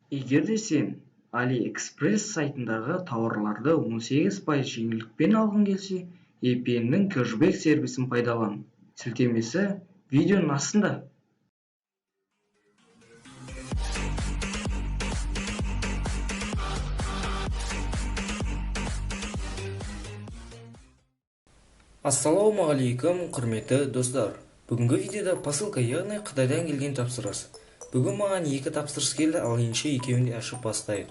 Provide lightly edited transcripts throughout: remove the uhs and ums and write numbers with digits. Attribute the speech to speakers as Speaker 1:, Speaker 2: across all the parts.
Speaker 1: Егер де сен AliExpress сайтындағы тауарларды 18% жеңілдікпен алғың келсе, EPN-нің кэшбэк сервисін пайдалан. Сілтемесі видеоның астында.
Speaker 2: Ассалаумағалейкум, құрметті достар. Бүгінгі видеода посылка, яғни Қытайдан келген тапсырыс. Бүгін маған екі тапсырыс келді, ал ендеше екеуін де ашып бастайық.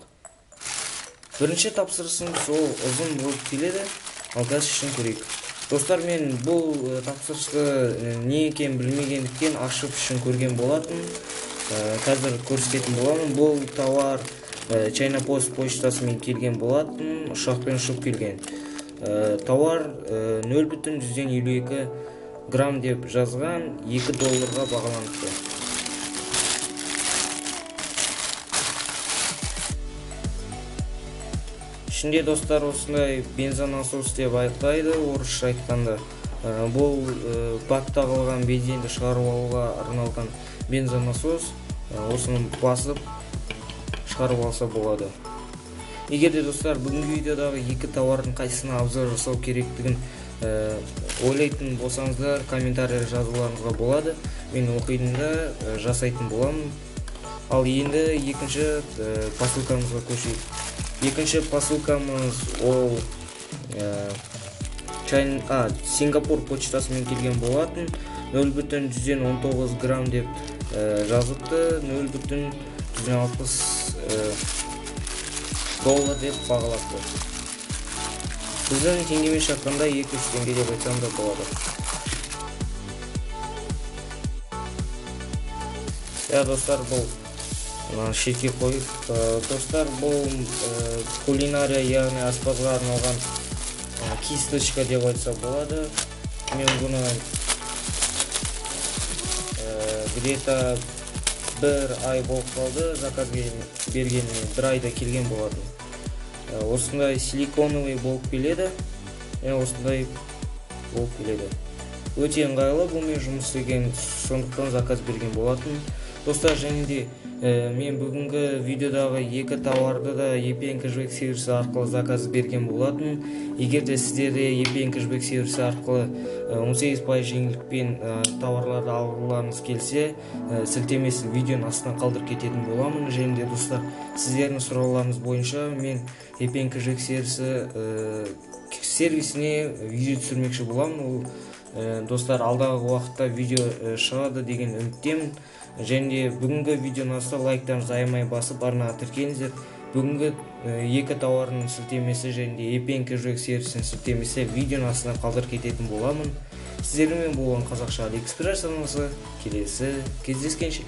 Speaker 2: Бірінші тапсырысымыз ол ұзын болып келеді, ал қазір ішін көрейік. Достар, мен бұл тапсырысты не екенін білмегендіктен ашып ішін көрген болатын. Қазір көрсететін боламын. Бұл тауар China Post почтасымен келген болатын, ұшақпен ұшып келген. Тауар 0,52 грамм деп жазған, 2 долларға бағаланыпты. Ішінде, достар, осындай бензонасос деп айтайды, орысша айтқанда. Бұл бакта қалған бензинді шығарып алуға арналған бензонасос. Осыны басып шығарып алса болады. Егер де, достар, бүгінгі видеодағы екі тауардың қайсысына обзор жасау керектігін ойлайтын болсаңыздар, комментарий жазуларыңызға болады. Мен оқитын да жасайтын боламын. Ал енді екінші посылкамызға көшейік. Екінші посылкамыз ол Сингапур почтасымен келген болатын. 0,19 грамм деп жазыпты, 0,60 доллар деп бағалапты. Біздің теңгемен шаққанда 200 теңге деп айтсам да болады. Я, достар, бұл мына шетке қойып, достар, бұл кулинария, яғни аспазға арналған кисточка деп айтса болады. Мен бұны где-то бір ай болып қалды заказ бергеніме, бір айда келген болатын. Осындай силиконовый болып келеді, осындай болып келеді. Өте ыңғайлы бұнымен жұмыс істеген, сондықтан заказ берген болатын. Достар, және де мен бүгінгі видеодағы екі тауарды да EPN кэшбэк сервисі арқылы заказ берген болатын. Егер де сіздер де EPN кэшбэк сервисі арқылы 18% жеңілдікпен тауарларды алғыларыңыз келсе, сілтемесін видеоның астына қалдырып кететін боламын. Және де, достар, сіздердің сұрауларыңыз бойынша мен EPN кэшбэк сервисіне видео түсірмекші боламын. Ол, достар, алдағы уақытта видео шығады деген үміттемін. Және де бүгінгі видеоны астына лайктарыңызды аямай басып, арнаға тіркеліңіздер. Бүгінгі екі тауардың сілтемесі және де EPN кэшбэк сервисінің сілтемесі видеоның астына қалдырып кететін боламын. Сіздермен болған Қазақша AliExpress арнасы. Келесі кездескенше.